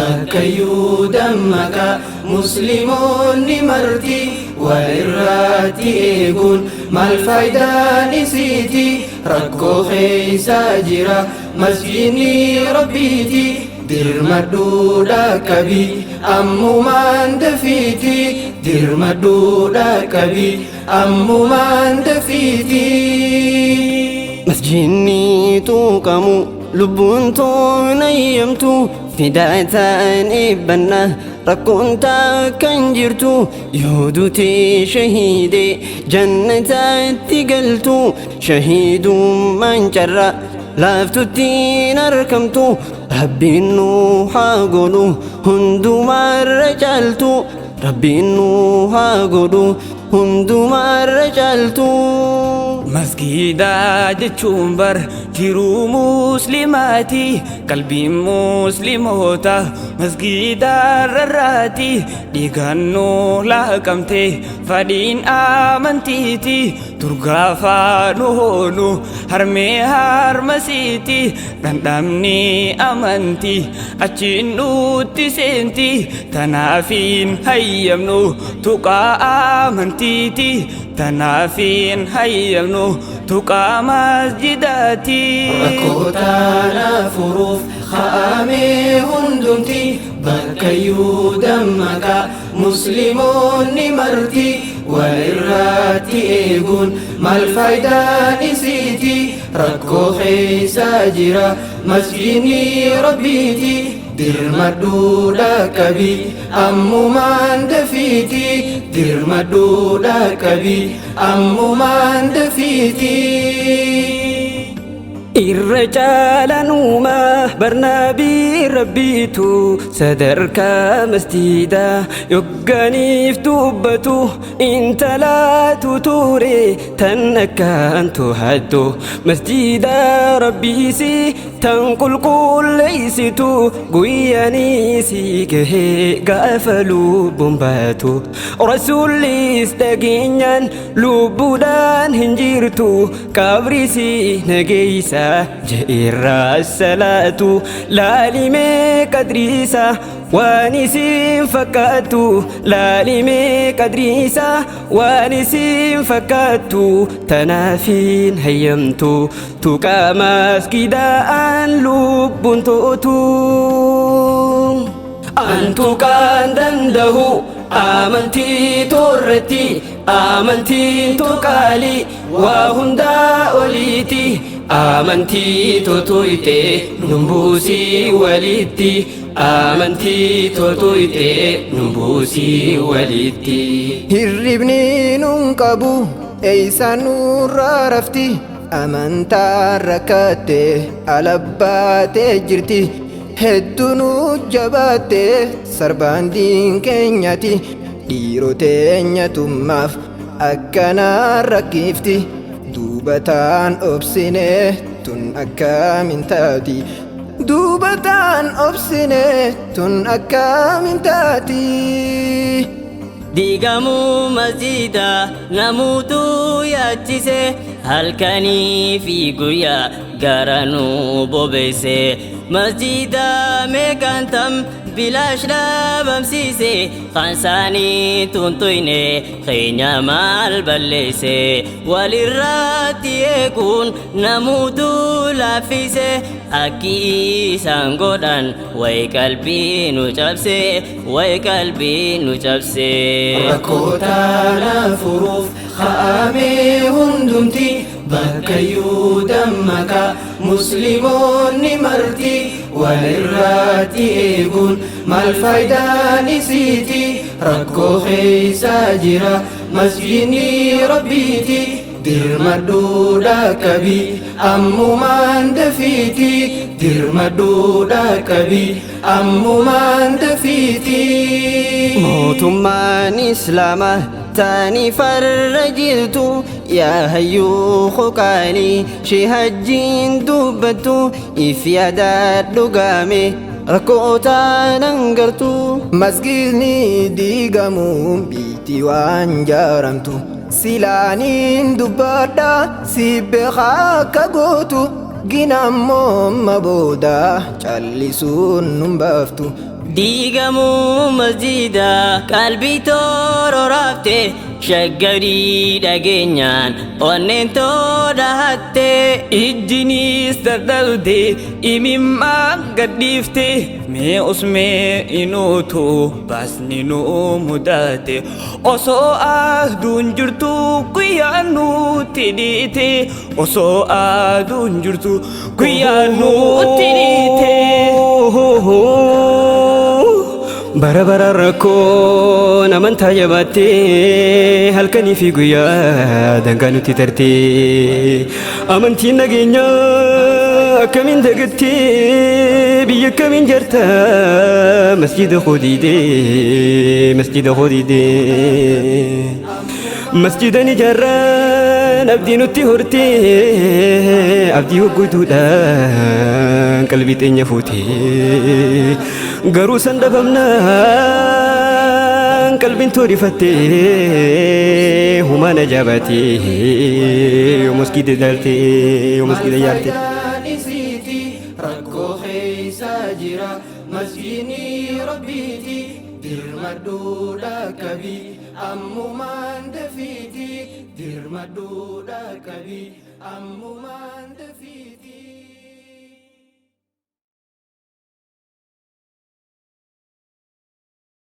Bakkayyuu dammaqaa Musliimoonni marti walirratti eeguun maal faayidaan isiiti? Rakkoo keessa jira masjidni Rabbiiti. Dirmadhuu dhaqqabi ammumaan dafiiti. Dirmadhuu dhaqqabi ammumaan dafiiti. Masjidni tuqamu lubbuun toon ayyamtu fidaataan eebbanna rakkoon takkan jirtu yoo duute shahiide jannataatti galtu shahiidummaan carra laaftuttiin arkamtu Rabbiin nu haa godhu hundumaarra caaltu, Rabbiin nu haa godhu hundumaarra caaltu. Masgiida jechuun bar jiruu Muslimaati, qalbiin Muslimoota masgiida rarraati, dhiigaan nu laaqamte fadhiin amantiiti, turgaafaa nu hoonu harmee harmasiiti, dhandhamni amanti achiin nutti seenti, tanaafiin hayyamnu tuqaa amantiiti, tanaafiin hayyamnu tuqaa masjidaati. Rakkoo tana furuuf ka'amee hundumti bakkayyuu dammaqaa Musliimoonni marti walirratti eeguun maal faayidaan isiiti? Rakkoo keessa jira masjidni Rabbiiti. Dirmadhuu dhaqqabi ammumaan dafiiti. Dirmadhuu dhaqqabi ammumaan dafiiti. Irra caalaan uumaa barnaabii Rabbiitu sadarkaa masjiidaa yogganiif dubbatu intalaatu ture tan akkaan to'attu masjiida Rabbiisi tan qulqulleessitu guyyaanii gahee gaafa lubbuun baatu Rasuullis dhageenyaan lubbuudhaan hin jirtu qabrisi nageeysa je'irraa salaatu laalimee qadriisa waan isin fakkaattu, laalimee qadriisa waan isin fakkaattu, tanaafiin hayyamtu tuqaa masgidaan lubbuun tootu. An tuqaan danda'u amantii torratti, amantiin tuqaali waa hundaa oliiti, amantii totuyte numbuusii walitti, amantii totuyte numbuusii walitti. Hirribni nun qabu eeysaan nurraa rafti? Amantaan rakkatte alabbaatee jirti, hedduu nu jabaatte sarbaan diin keenyati, dhiiroteenyatummaaf akkanaan rakkifti, duubataan obsine tun akkaamin taati? Duubataan obsine tun akkaamin taati? Diigamuu masjiida namuutu yaachise, halkanii fi guyyaa gara nu bobeesse, masjiida meeqantam bilaash dhabamsiise, kansaanii tuntuyne keenya maal balleesse? Walirratti eeguun namuutu laaffise, akki isaan godhan way qalbii nu cabse, way qalbii nu cabse. Rakkoo tana furuuf ka'amee hundumti bakkayyuu dammaqaa Musliimoonni marti walirratti eeguun maal faayidaan isiiti? Rakkoo keessa jira masjidni Rabbiiti. Dirmadhuu dhaqqabi ammumaan dafiiti. Dirmadhuu dhaqqabi ammumaan dafiiti. Mootummaan Islaamaa taanii farra jirtu yaa hayyuu qaalii shihajjiin dubbattu if yaadaadhu dhugaame rakkoo taanan gartu. Masgidni diigamuun biitti waan jaaramtu silaaniin dubbadha si beekaa akka gootu ginammoo amma booda callisuun nun baaftu. Diigamuu masjiida qalbii toororaafte, shaggarii dhageenyaan onneen toodhahatte. Ijjiniis dadhabde, imimmaan gadhiifte, mee usmee inuutu baasni nu mudate. Osoo aduun jirtu guyyaan nutti dhiite, osoo aduun jirtu guyyaan nutti dhiite. Bara bara rakkoon amantaa jabaattee, halkanii fi guyyaa dangaa nutti tartee, amantiin nageenya akkamiin dagattee, biyya akkamiin jarta masjida kodiidee, masjida kodiidee, masjida ni jaarraan abdii nutti hortee, abdii hoggutuudhaan qalbii teenya fuutee, garuu san dhabamnaan qalbiin toorifattee, humaana jaabatee yoo masjida jaaltee, yoo masjida jaarte. Faayidaan isiiti rakkoo keessa jira masjiidni rabbiiti, dirmadhuudha qabi ammumaan dafiiti, dirmadhuudha qabi ammumaan dafiiti.